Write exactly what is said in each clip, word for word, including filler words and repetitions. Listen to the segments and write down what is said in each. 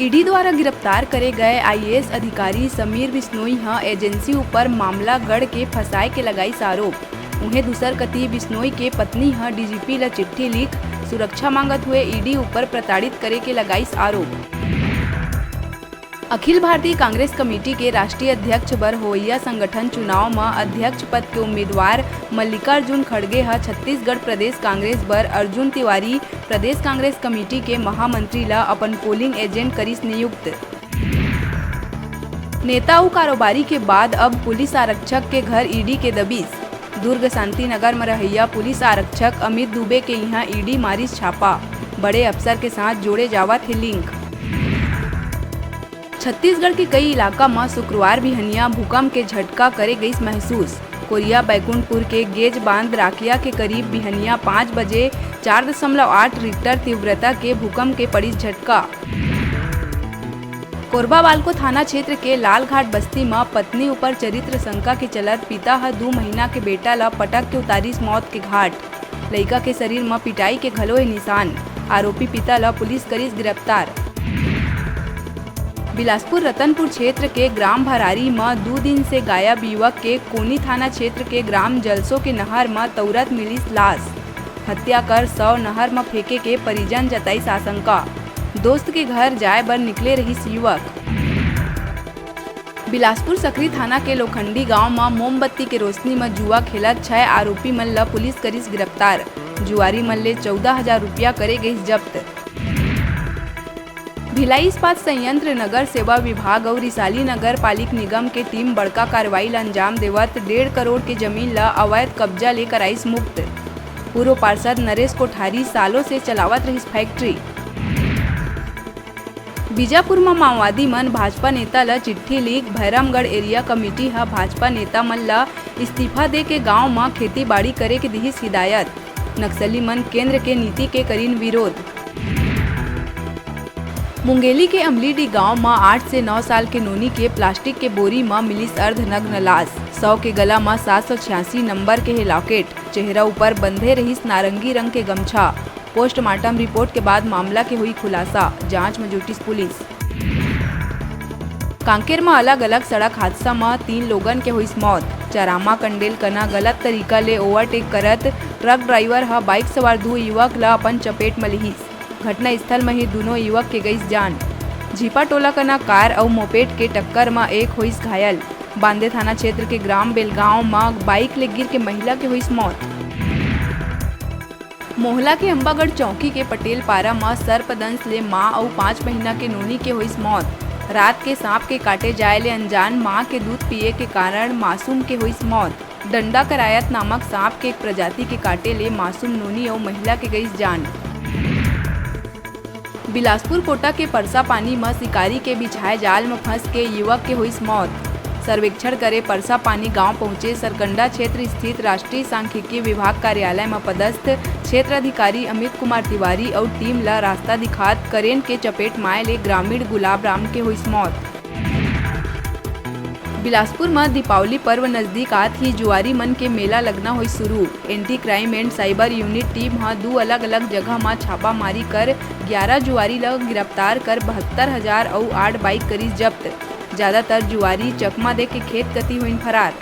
ED द्वारा गिरफ्तार करे गए आईएएस अधिकारी समीर बिश्नोई ह एजेंसी ऊपर मामला गढ़ के फंसाए के लगाइस आरोप। उहें, दूसर कती बिश्नोई के पत्नी ह डीजीपी ल चिट्ठी लिख सुरक्षा मांगत हुए ईडी ऊपर प्रताड़ित करे के लगाइस आरोप। अखिल भारतीय कांग्रेस कमेटी के राष्ट्रीय अध्यक्ष बर होवइया संगठन चुनाव म अध्यक्ष पद के उम्मीदवार मल्लिकार्जुन खड़गे ह छत्तीसगढ़ प्रदेश कांग्रेस बर अर्जुन तिवारी, प्रदेश कांग्रेस कमेटी के महामंत्री ल अपन पोलिंग एजेंट करिस नियुक्त। नेता अउ कारोबारी के बाद अब पुलिस आरक्षक के घर ईडी के दबिश। दुर्ग शांति नगर म रहइया पुलिस आरक्षक अमित दुबे के इहां ईडी मारिस छापा। बड़े अफसर के साथ जोड़े जावत हे लिंक। छत्तीसगढ़ के कई इलाका म शुक्रवार बिहनिया भूकंप के झटका करे गइस महसूस। कोरिया बैकुंठपुर के गेज बांध राकिया के करीब बिहनिया पाँच बजे चार दशमलव आठ रिक्टर तीव्रता के भूकंप के पड़िस झटका। कोरबा वाल्को थाना क्षेत्र के लालघाट बस्ती म पत्नी ऊपर चरित्र शंका के चलत पिता ह दू महीना के बेटा ल पटक के उतारिस मौत के घाट। लइका के शरीर म पिटाई के घलो हे निशान। आरोपी पिता ल पुलिस करिस गिरफ्तार। बिलासपुर रतनपुर क्षेत्र के ग्राम भरारी म दू दिन से गायब युवक के कोनी थाना क्षेत्र के ग्राम जलसो के नहर म तौरत मिलिस लाश। हत्या कर शव नहर म फेंके के परिजन जताइस आशंका। दोस्त के घर जाए बर निकले रहिस युवक। बिलासपुर सकरी थाना के लोखंडी गांव म मोमबत्ती के रोशनी म जुआ खेलत छह आरोपी मन ल पुलिस करिस गिरफ्तार। जुआरी मन ले चौदह हजार रुपया करे गइस जब्त। भिलाई इस्पात संयंत्र नगर सेवा विभाग अउ रिसाली नगर पालिक निगम के टीम बड़का कार्रवाई ल अंजाम देवत डेढ़ करोड़ के जमीन ल अवैध कब्जा ले कराइस मुक्त। पूर्व पार्षद नरेश कोठारी सालों से चलावत रहिस फैक्ट्री। बीजापुर म माओवादी मन भाजपा नेता ल चिट्ठी लिख भैरमगढ़ एरिया कमेटी ह भाजपा नेता मन ल इस्तीफा दे के गांव म खेती बाड़ी करे के दिहिस हिदायत। नक्सली मन केंद्र के नीति के करिन विरोध। मुंगेली के अमलीडीह गांव म आठ से नौ साल के नोनी के प्लास्टिक के बोरी म मिलिस अर्धनग्न लाश। शव के गला म सात सौ छियासी नंबर के हे लॉकेट। चेहरा ऊपर बंधे रहिस नारंगी रंग के गमछा। पोस्टमार्टम रिपोर्ट के बाद मामला के हुई खुलासा। जांच म जुटिस पुलिस। कांकेर म अलग-अलग सड़क हादसा म तीन लोगन के होइस मौत। चारामा कंडेल कना गलत तरीका ले ओवरटेक करत ट्रक ड्राइवर ह बाइक सवार दू युवक ल अपन चपेट म लिहिस। घटना स्थल म ही दूनों युवक के गइस जान। झीपा टोला कना कार अउ मोपेड के टक्कर म एक होइस घायल। बांदे थाना क्षेत्र के ग्राम बेलगांव म बाइक ले गिर के महिला के होइस मौत। मोहला के अंबागढ़ चौकी के पटेल पारा म सर्पदंश ले मां अउ पांच महीना के नोनी के होइस मौत। रात के सांप के काटे जाय ले अनजान मां के दूध पिए के कारण मासूम के होइस मौत। डंडा करायत नामक सांप के एक प्रजाति के काटे ले मासूम नोनी अउ महिला के गइस जान। बिलासपुर कोटा के परसा पानी म शिकारी के बिछाए जाल म फंस के युवक के होइस मौत। सर्वेक्षण करे परसा पानी गांव पहुंचे सरकंडा क्षेत्र स्थित राष्ट्रीय सांख्यिकी विभाग कार्यालय म पदस्थ क्षेत्र अधिकारी अमित कुमार तिवारी अउ टीम ल रास्ता दिखात करेंट के चपेट माए ले ग्रामीण गुलाब राम के होइस मौत। बिलासपुर म दीपावली पर्व नजदीक आत ही जुआरी मन के मेला लगना होइस शुरू। Anti crime and cyber unit team ह दू अलग-अलग जगह म छापामारी कर ग्यारा जुआरी ल गिरफ्तार कर बहत्तर हजार अउ आठ बाइक करिस जब्त। ज्यादातर जुआरी चकमा दे के खेत कती होइन फरार।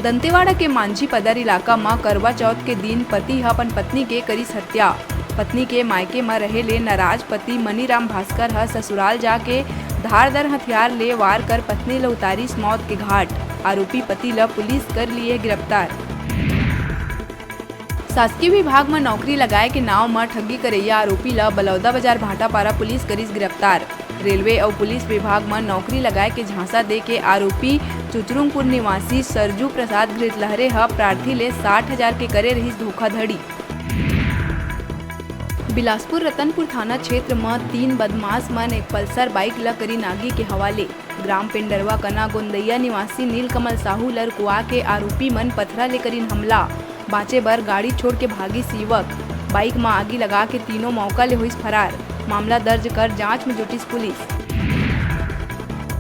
दंतेवाड़ा के मांझी पदर इलाका म करवा चौथ के दिन पति ह अपन पत्नी के करिस हत्या। पत्नी के मायके म रहे ले नाराज पति मनीराम भास्कर ह ससुराल जाके धारदार हथियार ले वार कर पत्नी ल उतारिस मौत के घाट। आरोपी पति ल पुलिस कर लिए गिरफ्तार। शासकीय विभाग म नौकरी लगाए के नांव म ठगी करइया आरोपी ल बलौदाबाजार भाटापारा पुलिस करिस गिरफ्तार। रेलवे अउ पुलिस विभाग म नौकरी लगाए के झांसा दे के आरोपी चुचरुंगपुर निवासी सरजू प्रसाद घृतलहरे ह प्रार्थी ले साठ हजार के करे रहिस धोखाधड़ी। बिलासपुर रतनपुर थाना क्षेत्र म तीन बदमाश मन एक पल्सर बाइक ल करिन आगी के हवाले। ग्राम पेंडरवा कना गोंदैया निवासी नीलकमल साहू ल रुकवा के आरोपी मन पथरा ले करिन हमला। बांचे बर गाड़ी छोड़ के भागिस युवक। बाइक म आगी लगा के तीनों मौका ले होइस फरार। मामला दर्ज कर जांच म जुटिस पुलिस।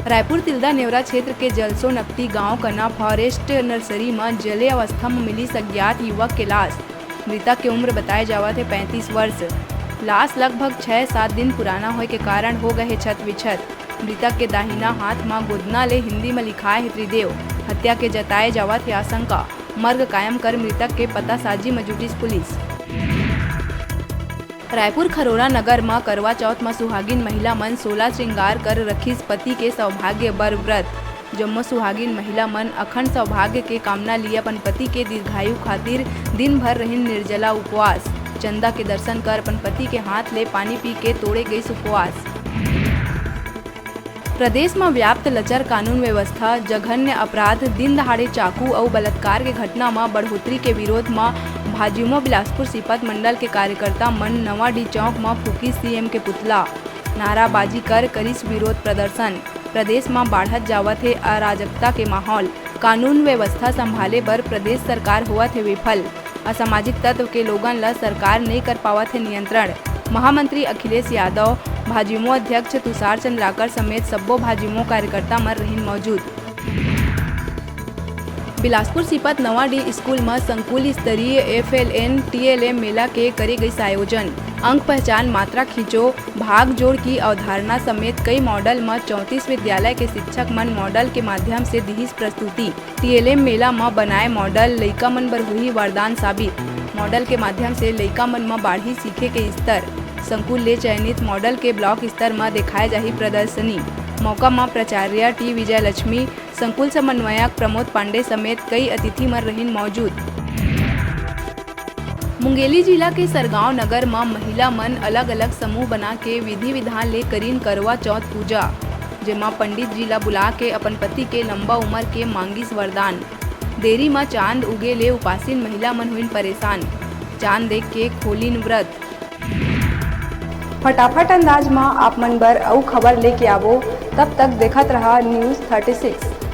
रायपुर तिल्दा नेवरा क्षेत्र के जलसो नकटी गांव कना फॉरेस्ट नर्सरी म जले अवस्था म मिलिस अज्ञात युवक के लाश। मृतक के उम्र बताए जावत हे पैंतीस वर्ष। लाश लगभग छह सात दिन पुराना होय के कारण हो गए हे छत विछत। मृतक के दाहिना हाथ म गोदना ले हिंदी म लिखाए हे त्रिदेव। हत्या के जताए जावत हे आशंका। मर्ग कायम कर मृतक के पता साजी म जुटिस पुलिस। रायपुर खरोरा नगर म करवा चौथ म सुहागिन महिला मन सोला श्रृंगार कर रखिस पति के सौभाग्य बर व्रत। जम्मो सुहागिन महिला मन अखंड सौभाग्य के कामना लिए अपन पति के दीर्घायु खातिर दिन भर रहिन निर्जला उपवास। चंदा के दर्शन कर अपन पति के हाथ ले पानी पी के तोड़े गईस उपवास। प्रदेश म व्याप्त लचर कानून व्यवस्था, जघन्य अपराध, दिन दहाड़े चाकू अउ बलात्कार के घटना म बढ़ोतरी के विरोध म भाजिमो बिलासपुर सीपत मंडल के कार्यकर्ता मन नवाडीह चौक म फूकिस सीएम के पुतला। नाराबाजी कर करिस विरोध प्रदर्शन। प्रदेश म बाढ़त जावत हे अराजकता के माहौल। कानून व्यवस्था संभाले बर प्रदेश सरकार होवत हे विफल। असामाजिक तत्व के लोगन ल सरकार नइ कर पावत हे नियंत्रण। महामंत्री अखिलेश यादव, भाजिमो अध्यक्ष तुषार चंद्राकर समेत सब्बो भाजिमो कार्यकर्ता मन रहिन मौजूद। बिलासपुर सीपत नवाडीह स्कूल म संकुल स्तरीय एफएलएन टीएलएम मेला के करे गईस आयोजन। अंक पहचान, मात्रा खींचो, भाग जोड़ की अवधारणा समेत कई मॉडल म चौंतीस विद्यालय के शिक्षक मन मॉडल के माध्यम से दिहिस प्रस्तुति। टीएलएम मेला म बनाए मॉडल लइका मन बर होही वरदान साबित। मॉडल के माध्यम से लइका मन म बाढ़ही सीखे के स्तर। संकुल ले चयनित मॉडल के ब्लॉक स्तर म देखाए जाही प्रदर्शनी। मौका म प्राचार्य टी विजयलक्ष्मी, संकुल समन्वयक प्रमोद पांडे समेत कई अतिथि मन रहिन मौजूद। मुंगेली जिला के सरगांव नगर म महिला मन अलग-अलग समूह बना के विधि विधान ले करिन करवा चौथ पूजा, जेमा पंडित जी ला बुला के अपन पति के लंबा उमर के मांगिस वरदान। देरी म चांद उगे ले उपासिन महिला मन होइन परेशान, चांद देख के खोलिन व्रत। फटाफट अंदाज म आप मन बर अउ खबर लेके आवो, तब तक देखत रहा News thirty six।